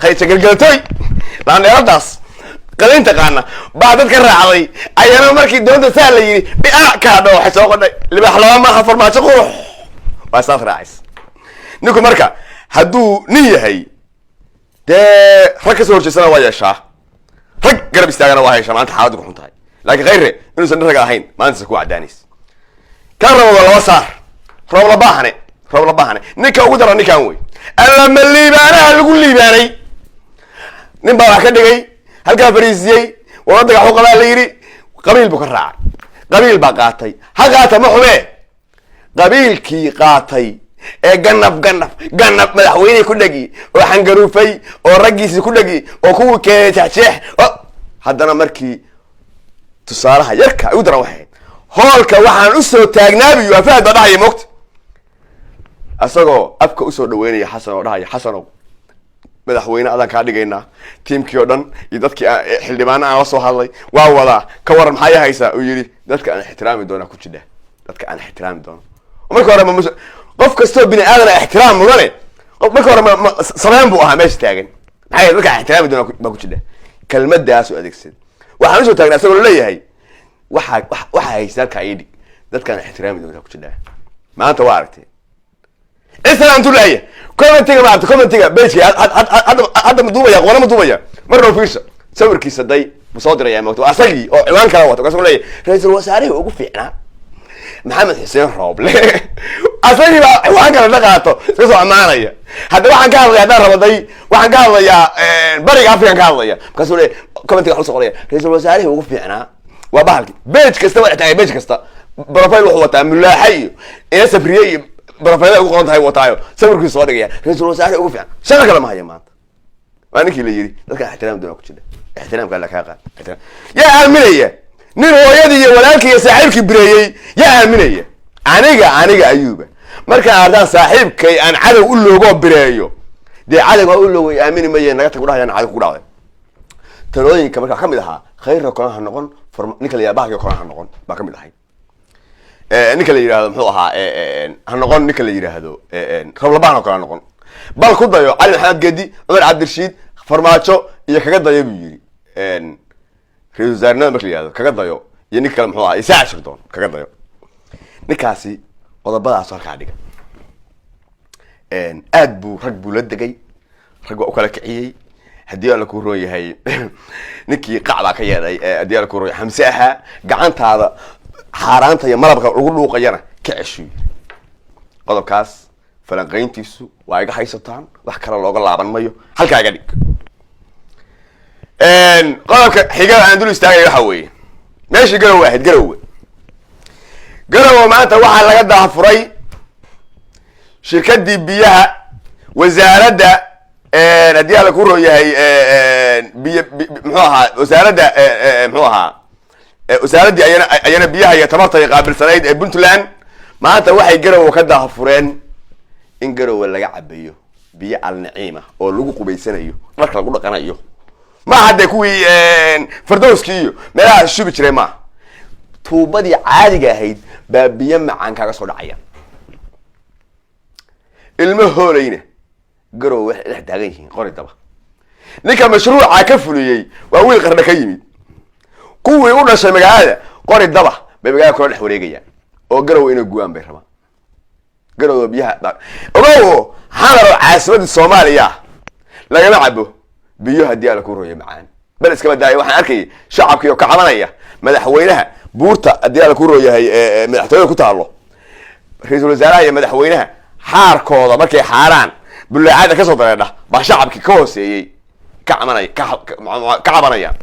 Khaysa gelgeltoy laandheeradaas qadayn taqaana baa dadka raacday. Ayana markii doonta saa la yidhi bia ka hadho, waxay soo qodhay libaax laba maaha, Farmaajo qurux waa saas raacays. Ninku marka hadduu nin yahay, dee rag ka soo horjeesana waa yeeshaa, rag garab istaagana waa yeeshaa. Maanta xaaladdu ku xun tahay, laakiin Khayre inuusan nin rag ahayn maantasa ku caddaanays. Kan rabado laba saar, Roob la baahane, Roob la baahane, ninka ugu dara ninkan wey. Allama liibaanaha lagu liibaanay, nin baa wax ka dhigay, halkaa fariisiyey, waddanka waxu qabaa la yidhi, qabiil buu ka raacay, qabiil baa qaatay. Ha qaata, ma xumee. Qabiilkii qaatay ee ganaf ganaf ganaf madaxweyney ku dhegi oo xangaruufay oo raggiisii ku dhegi oo kuwii keenay jeexjeex o haddana markii tusaalaha yarka ugu daran waxay hoolka waxaan usoo taagnaabiyo afaad baa dhahaya moogta, isagoo afka usoo dhaweynaya Xasan oo dhahaya, "Xasanow, madaxweyne adaan kaa dhigaynaa, tiimkii oo dhan iyo dadkii xildhibaana aan la soo hadlay waa wadaa, ka waran, maxaa ii haysaa?" Uu yidhi, "Dadka aan ixtiraami doona ku jidha, dadka aan ixtiraami doono." Marka hore qof kastoo bini aadana ixtiraam mudane. Marka hore sameyn buu ahaa meesha taagan. Maxaa yeele, dadka aan ixtiraami doona baa ku jidha, kelmadaasu adeegsaday. Waxaan usoo taagnaa isagoo leeyahay, Waxaa haysta halkaa ii dhig, dadkaan ixtiraami doona ku jidha." Maanta waa aragtay islaan tulaya commentiga, maarata, commentiga pageka hadda ma duubaya, qona ma duubaya. Marna fiirsa sawirkiisa day ma soo diraya moogta, waa asagii oo ciwaan kala wata. Markaasuu leeyahay, "Ra-iisul wasaarihii ugu fiicnaa Maxamed Xuseen Rooble." Asagii baa ciwaan kale la qaato, iska soo ammaanaya. Hadda waxaan ka hadlaya, haddaan rabo day, waxaan ka hadlayaa Bariga African ka hadlaya. Markaasuu leeyahay, commentiga wax usoo qoraya, "Ra-iisul wasaarihii ugu fiicnaa." Waa bahalki page kasta waa taagay, page kasta profile wuxuu wataa mulaaxa iyo ina sabriye iyo profile ugu qoran tahay wataayo, sawirkiisu soo dhigaya, "Ra-iisul wasaare ugu fiican." Shaqo kale ma haya maanta. Waa ninkii la yidhi, "Dadka ixtiraam doona ku jira." Ixtiraamka alla kaa qaad. Ixtiraam yaa aaminaya? Nin hooyadii iyo walaalkii iyo saaxiibkii bireeyey yaa aaminaya? Aniga Ayuuba, markaan ardaan saaxiibkay aan cadow u loogoo bireeyo, dee cadowga u loogay aamini maye, naga tag udhahayaan. Cadow kugu dhacday. Talooyinka markaa kamid ahaa, Khayrna kona ha noqon, ninka la yidhahdo bahalka kona ha noqon baa kamid ahay. Ninka la yidhahdo muxuu ahaa, ha noqon ninka la yidhaahdo Rablabaan oo kale ha noqon, bal ku dayo Cali Maxamed Gedi, Cumar Cabdirashiid, Farmaajo iyo kaga dayo buu yidhi. Ra-isul wasaarenimada marka la yihahdo kaga dayo, iyo ninka kale muxuu ahaa, Isaac Shirdoon kaga dayo. Ninkaasi qodobadaas halkaa dhiga. Aad buu rag buu la degay, rag waa u kala kiciyey. Haddii alla kuu roon yahay, ninkii qac baa ka yeedhay. Haddii alla kuu roon yahay, Xamse ahaa, gacantaada xaaraanta iyo malabka lagu dhuuqayana ka ceshuy. Qodobkaas falanqayntiisu waa iga haysataan, wax kale looga laaban mayo, halkaa iga dhig. Qodobka xiga aan dul istaagaya waxa weeye meeshii Garowe ahayd. Garowe, Garowe maanta waxaa laga daafuray shirkadii biyaha wasaaradda. Haddii alla ku roon yahay, biy muxuu ahaa, wasaaradda muxuu ahaa, wasaaraddii ayana biyaha iyo tamarta ay qaabilsanayd ee Puntland maanta waxay Garowe ka daahfureen in Garowe laga cabayo biyo Alnaciima oo lagu qubaysanayo, dharka lagu dhaqanayo. Maaha dee kuwii Fardowski iyo meelaha shubi jiray, maaha. Tuubadii caadiga ahayd baa biyo macaan kaaga soo dhacaya. Ilmo hooleyna Garowe waxay dhex taagan yihiin qori daba. Ninka mashruuca ka fuliyey waa wiil Qardha ka yimid. Kuwii u dhashay magaalada qori daba bay magaalada kula dhex wareegayaan oo Garowe inay guwaan bay rabaan. Garowe biyaha ogow, Xamar oo caasimadda Soomaaliya lagama cabo biyo haddii alla ku rooya macaan, bal iskaba daayo. Waxaan arkayay shacabkii oo ka cabanaya madaxweynaha buurta, haddii alla ku rooyahay, madaxtooyada ku taalo. Ra-iisul wasaaraha iyo madaxweynaha xaarkooda markay xaaraan, bullaacada kasoo dareedha baa shacabkii ka hooseeyey ka cabanaya, ka cabanaya.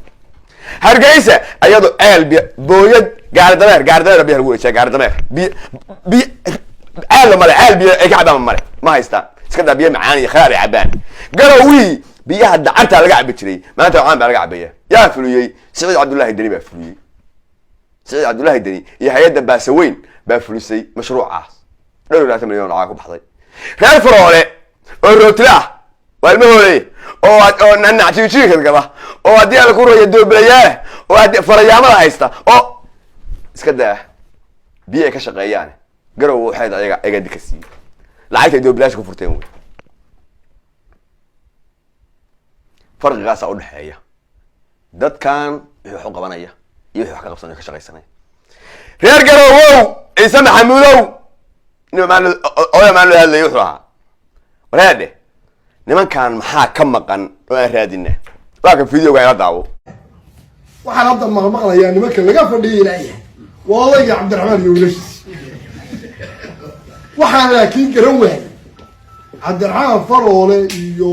Hargeysa ayadoo ceel biy, booyad, gaari dameer, gaari dameer biyaha lagu wareejiya, gaari dameer. Biyo, biyo ceelna male, ceel biyo ay ka cabaan male, ma haystaan. Iska daa biyo macaan iyo khalaar ay cabaan. Garowi biyaha dacartaa laga cabi jiray, maanta macaan baa laga cabaya. Yaa fuliyey? Siciid Cabdullaahi Deni baa fuliyey. Siciid Cabdullaahi Deni iyo hay-adda Baasaweyn baa fulisay mashruucaas. Dhowr iyo 20 milyan oo lacag ku baxday. Reer Faroole oo rootila ah waa ilmahoole oo nacjiijiinka gaba oo haddii alla ku roya doobilayaala oo haddii farayaamada haysta oo iska daa biyo ay ka shaqeeyaan. Garow waxay ayaga dika siiyey lacagta ay doobilayaasha ku furteen wey. Farqigaasaa udhexeeya dadkan wixii wax u qabanaya iyo wixii wax ka qabsanaya, ka shaqaysanaya. Reer Garoowow, Ciise Maxamuudow, nima maalin oda maalin loo hadlayay wuxuu ahaa, wareedhe, nimankan maxaa ka maqan oo aan raadina? Waa kan videoga, ila daawo. Waxaan hadda maqmaqlayaa nimanka laga fadhiyay ilaayahay waa odayga Cabdiraxmaan iyo wiilashiis. Waxaan laakiin garan waayay Cabdiraxmaan Faroole iyo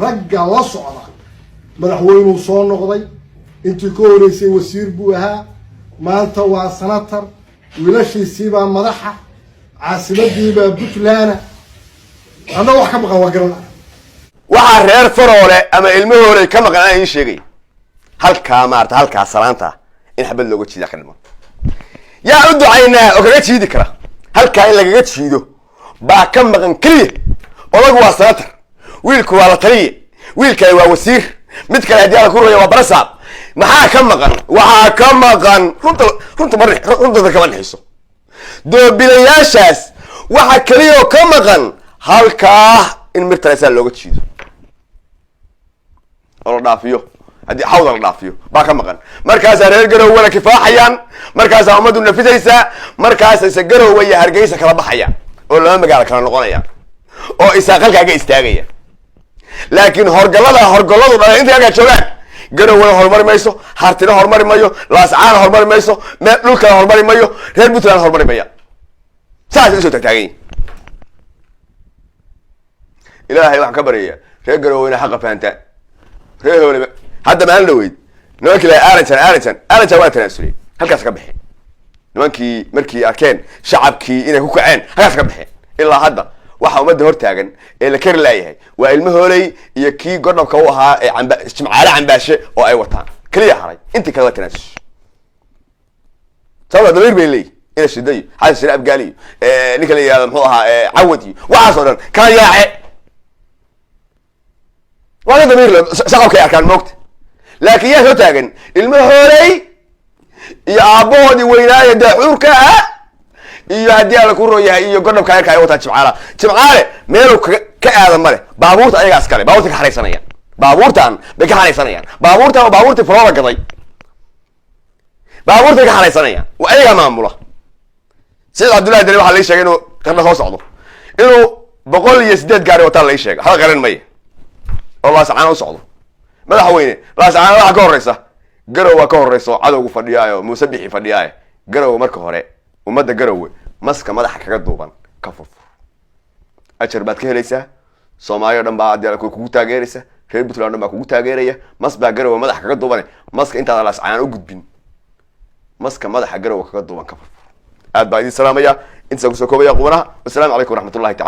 ragga la socda. Madaxweynuu soo noqday, intii ka horeysay wasiir buu ahaa, maanta waa senator, wiilashiisiibaa madaxa, caasimadiibaa Puntland. Anna wax ka maqan waa garan. Waxaa reer Faroole ama ilmahooley ka maqan aan idiin sheegay halkaa, maarata, halkaa salaanta in xabad looga jiida ka dhiman. Yaa u ducaynaa oo kaga jiidi kara? Halkaa in lagaga jiido baa ka maqan keliya. Odagu waa senator, wiilku waa la taliye, wiil kale waa wasiir, mid kale haddii Alla ku raya waa barasaab. Maxaa ka maqan? Waxaa ka maqan runta. Runta ma runta dadka kama dhixiso. Doobilayaashaas waxa keliya oo ka maqan halkaa in mirtalesaa looga jiido oo la dhaafiyo, haddii xawda la dhaafiyo baa ka maqan. Markaasaa reer Garowwana kifaaxayaan, markaasaa ummaddu nafisaysaa, markaasayse Garowe iyo Hargeysa kala baxayaan oo laba magaalo kala noqonayaan oo Isaaq halkaaga istaagaya. Laakiin horgallada horgalladu dhalay intay halkaa joogaan, Garowana horumari mayso, Hartina horumari mayo, Laascaana horumari mayso, meel dhulkana horumari mayo, reer Puntland horumari maya. Saasay usoo taagtaagan yihin. Ilaahay waxaan ka baryaya reer Garowe inay xaqa fahantaan. Reer Hoole hadda maalin dhaweyd nimankii la Aranjan, Aranjan, Aranjan waa tanaasulay, halkaas ka baxeen nimankii. Markii arkeen shacabkii inay ku kaceen, halkaas ka baxeen. Ilaa hadda waxa ummadda hortaagan ee la kari laayahay waa ilmo Hooley iyo kii godhobka u ahaa ee camba Jimcaale Cambaashe oo ay wataan keliya haray. Intii kale waa tanaasus, sababta damiir bay leeyihin. Ina Shida iyo Xasan Shire Abgaali iyo ninka la yihahdo muxuu ahaa Cawad iyo waxaas oo dhan kala yaace, waa ka damiir le, shacabkay arkaan moogta. Laakiin yaa soo taagan? Ilmo Hooley iyo aabbahoodii weynaaya daaxuurka ahaa iyo haddii Alla ku roon yahay iyo godhobka yarka ay wataan Jimcaala. Jimcaale meeluu ka aada male. Baabuurta ayagaa iskale, baabuurta ka xaraysanayaan, baabuurtan bay ka xaraysanayaan. Baabuurtan waa baabuurtii Faroola gaday, baabuurtay ka xaraysanayaan, waa ayagaa maamula. Siciid Cabdullahi Deni waxaa lai sheegay inuu Qarna soo socdo, inuu 108 gaari wataan lai sheegay. Waxba qaran maya oo Laascaana u socdo. Madaxweyne, Laascaana waxaa ka horeysa Garow, waa ka horeysa oo cadowgu fadhiyaayo, Muuse Bixi fadhiyaayo Garowe. Marka hore ummadda Garowe maska madaxa kaga duuban ka furfur, ajar baad ka helaysaa. Soomaaliya o dhan baa haddii kugu taageeraysa, reer Puntland o dhan baa kugu taageeraya. Mas baa Garowe madaxa kaga duubane, maska intaadan Laascaan u gudbin, maska madaxa Garowe kaga duuban ka furfur. Aad baa idin salaamaya, intaasaan kusoo koobaya qubanaha. Wasalaamu calaykum waraxmatullahi tacala.